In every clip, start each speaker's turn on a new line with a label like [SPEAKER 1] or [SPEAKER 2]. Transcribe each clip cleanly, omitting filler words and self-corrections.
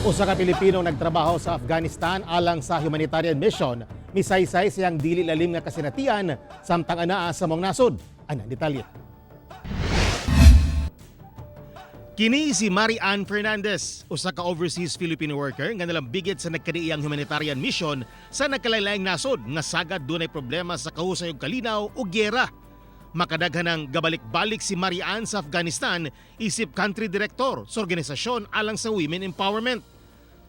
[SPEAKER 1] Usa ka Pilipino nagtrabaho sa Afghanistan alang sa humanitarian mission, misaysay sa iyang dili lalim nga kasinatian samtang anaa sa maong nasod. Anang detalye. Kini si Mary Ann Fernandez, usa ka overseas Filipino worker nga nalambigit sa nagkadiiyang humanitarian mission sa nagkalain-laing nasod nga sagad dunay problema sa kahusay ug kalinaw o gyera. Makadaghan ng gabalik-balik si Mary Ann sa Afghanistan isip country director sa organisasyon alang sa women empowerment.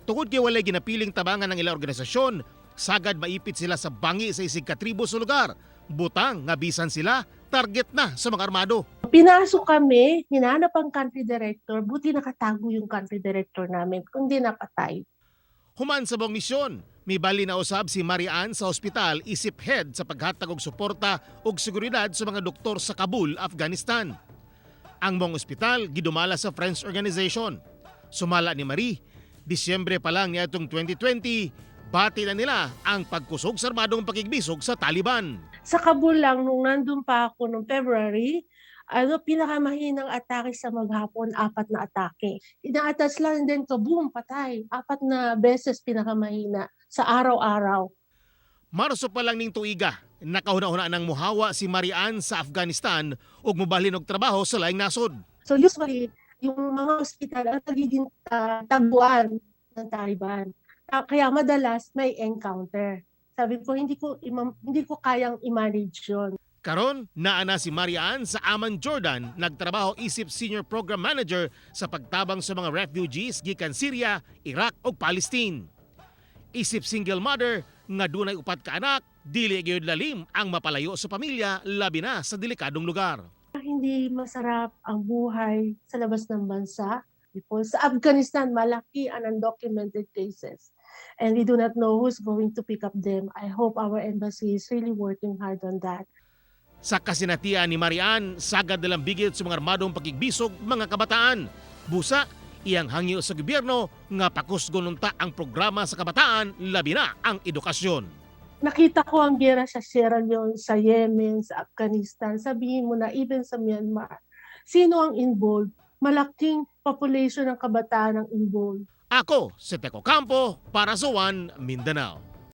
[SPEAKER 1] Tungod kay walay ginapiling tabangan ng ila organisasyon, sagad maipit sila sa bangi sa isig katribo sa lugar. Butang nga bisan sila, target na sa mga armado.
[SPEAKER 2] Pinasok kami, hinanap ang country director, buti nakatago yung country director namin, kundi napatay.
[SPEAKER 1] Human sa buong misyon, mibalhin na usab si Marian sa ospital isip head sa paghatag og suporta ug seguridad sa mga doktor sa Kabul, Afghanistan. Ang maong ospital gidumala sa French organization. Sumala ni Marie, Disyembre pa lang niadtong 2020, bati na nila ang pagkusog sa armadong pakigbisog sa Taliban.
[SPEAKER 2] Sa Kabul lang, nung nandun pa ako noong February, ano, pinakamahinang atake sa maghapon, apat na atake. Ina-attach lang and then kaboom, patay. Apat na beses pinakamahina sa araw-araw.
[SPEAKER 1] Marso pa lang ning tuiga, nakahuna-huna nang muhawa si Marian sa Afghanistan ug mobalhin og trabaho sa laing nasod.
[SPEAKER 2] So usually, yung mga ospital ang nagiging taguan ng Taliban. Kaya madalas may encounter. Sabi ko, hindi ko kayang i-manage yun.
[SPEAKER 1] Karon, naa na si Marian sa Amman, Jordan, nagtrabaho isip senior program manager sa pagtabang sa mga refugees gikan Syria, Iraq ug Palestine. Isip single mother nga dunay upat ka anak, dili gyud lalim ang mapalayo sa pamilya labi na sa delikadong lugar.
[SPEAKER 2] Hindi masarap ang buhay sa labas ng bansa. People. Sa Afghanistan, malaki ang undocumented cases. And we do not know who's going to pick up them. I hope our embassy is really working hard on that.
[SPEAKER 1] Sa kasinatian ni Marian, sagad nalambigit sa mga armadong pakigbisog mga kabataan. Busa, iyang hangyo sa gobyerno nga pakusgon unta ang programa sa kabataan labi na ang edukasyon.
[SPEAKER 2] Nakita ko ang gera sa Sierra Leone, sa Yemen, sa Afghanistan, sabihin mo na even sa Myanmar. Sino ang involved? Malaking population ng kabataan ang involved.
[SPEAKER 1] Ako, si Teco Campo para sa One Mindanao.